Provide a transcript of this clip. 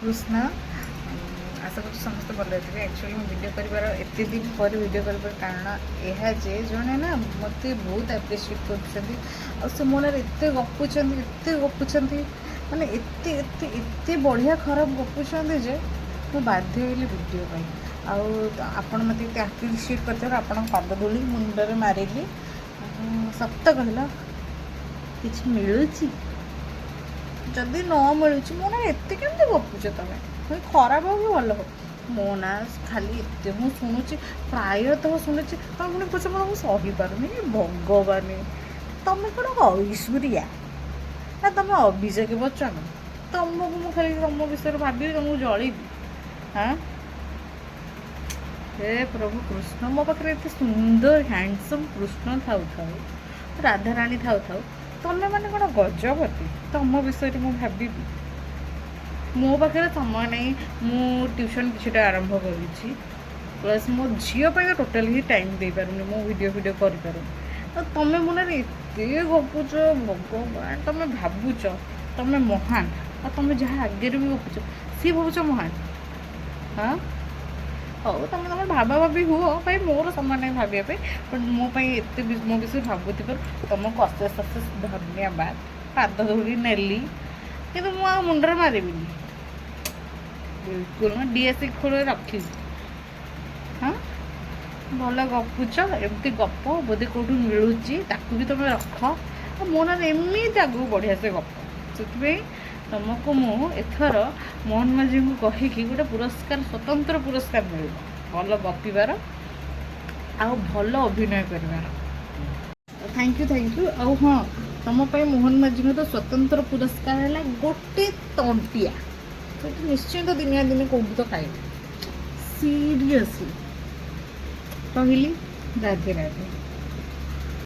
କୃଷ୍ଣ। ଆଶା କରୁଛି ସମସ୍ତେ ଭଲରେ ଥିବେ। ଆକ୍ଚୁଆଲି ମୁଁ ଭିଡ଼ିଓ କରିବାର, ଏତେ ଦିନ ପରେ ଭିଡ଼ିଓ କରିବାର କାରଣ ଏହା ଯେ ଜଣେ ନା ମୋତେ ବହୁତ ଆପ୍ରିସିଏଟ୍ କରୁଛନ୍ତି ଆଉ ସେ ମୋ ନାଁରେ ଏତେ ଗପୁଛନ୍ତି, ଏତେ ଗପୁଛନ୍ତି, ମାନେ ଏତେ ଏତେ ଏତେ ବଢ଼ିଆ ଖରାପ ଗପୁଛନ୍ତି ଯେ ମୁଁ ବାଧ୍ୟ ହେଲି ଭିଡ଼ିଓ ପାଇଁ। ଆଉ ଆପଣ ମୋତେ ଏତେ ଆପ୍ରିସିଏଟ୍ କରିଥିବାରୁ ଆପଣଙ୍କ ପାଦ ଧୂଳି ମୁଣ୍ଡରେ ମାରିଲି। ଆଉ ସତ କହିଲ, କିଛି ମିଳୁଛି? ଯଦି ନ ମିଳୁଛି, ମୋ ନାଁ ଏତେ କେମିତି ଗପୁଛ ତମେ? ପୁଣି ଖରାପ ହଉ କି ଭଲ ହଉ, ମୋ ନାଁ ଖାଲି ଏତେ ମୁଁ ଶୁଣୁଛି, ପ୍ରାୟତଃ ଶୁଣୁଛି। ତମେ ପୁଣି କହୁଛ ମୁଁ ସହିପାରୁନି। ଭଗବାନ, ତମେ କ'ଣ ଐଶ୍ୱରିଆ ନା ତମେ ଅଭିଷେକ ବଚ୍ଚନ? ତମକୁ ମୁଁ ଖାଲି ତମ ବିଷୟରେ ଭାବିବି, ତମକୁ ଜଳିବି? ହାଁ, ହେ ପ୍ରଭୁ କୃଷ୍ଣ, ମୋ ପାଖରେ ଏତେ ସୁନ୍ଦର ହ୍ୟାଣ୍ଡସମ୍ କୃଷ୍ଣ ଥାଉ ଥାଉ, ରାଧାରାଣୀ ଥାଉ ଥାଉ, ତମେ ମାନେ କ'ଣ ଗଜପତି? ତମ ବିଷୟରେ ମୁଁ ଭାବିବି? ମୋ ପାଖରେ ସମୟ ନାହିଁ। ମୁଁ ଟ୍ୟୁସନ୍ କିଛିଟା ଆରମ୍ଭ କରିଛି, ପ୍ଲସ୍ ମୋ ଝିଅ ପାଇଁ ତ ଟୋଟାଲି ହିଁ ଟାଇମ୍ ଦେଇପାରୁନି। ମୁଁ ଭିଡ଼ିଓ ଫିଡ଼ିଓ କରିପାରୁନି। ତ ତମେ ମନରେ ଏତେ ଗପୁଛ, ଭଗବାନ! ତମେ ଭାବୁଛ ତମେ ମହାନ, ଆଉ ତମେ ଯାହା ଆଗରେ ବି ଗପୁଛ, ସିଏ ଭାବୁଛ ମହାନ। ହଁ, ହଉ, ତମେ ତମର ଭାବା ଭାବି ହୁଅ ଭାଇ। ମୋର ସମୟ ନାହିଁ ଭାବିବା ପାଇଁ। ବଟ୍ ମୋ ପାଇଁ ଏତେ ମୋ ବିଷୟରେ ଭାବୁଥିବାରୁ ତମକୁ ଅଶେଷ ଅଶେଷ ଧନ୍ୟବାଦ। ପାଦ ଧୂଳି ନେଲି, କିନ୍ତୁ ମୁଁ ଆଉ ମୁଣ୍ଡରେ ମାରିବିନି ବିଲକୁଲ। ମୁଁ ଡିଏସ୍ସି ଖୋଳରେ ରଖିବି। ହଁ, ଭଲ ଗପୁଛ। ଏମିତି ଗପ ବୋଧେ କେଉଁଠୁ ମିଳୁଛି, ତାକୁ ବି ତମେ ରଖ। ଆଉ ମୋ ନାଁରେ ଏମିତି ଆଗକୁ ବଢ଼ିଆ ସେ ଗପ। ସେଥିପାଇଁ ତମକୁ ମୁଁ ଏଥର ମୋହନ ମାଝୀଙ୍କୁ କହିକି ଗୋଟେ ପୁରସ୍କାର, ସ୍ୱତନ୍ତ୍ର ପୁରସ୍କାର ମିଳିବ, ଭଲ ଗପିବାର ଆଉ ଭଲ ଅଭିନୟ କରିବାର। Thank you, thank you. ଆଉ ହଁ, ତମ ପାଇଁ ମୋହନ ମାଝୀଙ୍କ ତ ସ୍ୱତନ୍ତ୍ର ପୁରସ୍କାର ହେଲା ଗୋଟେ ତଣ୍ଟିଆ। ସେଠି ନିଶ୍ଚିନ୍ତ ଦିନେ ନା ଦିନେ କେଉଁଠି ତ ଖାଇବି। ସିରିୟସଲି ରହିଲି, ରାଧେ ରାଧେ।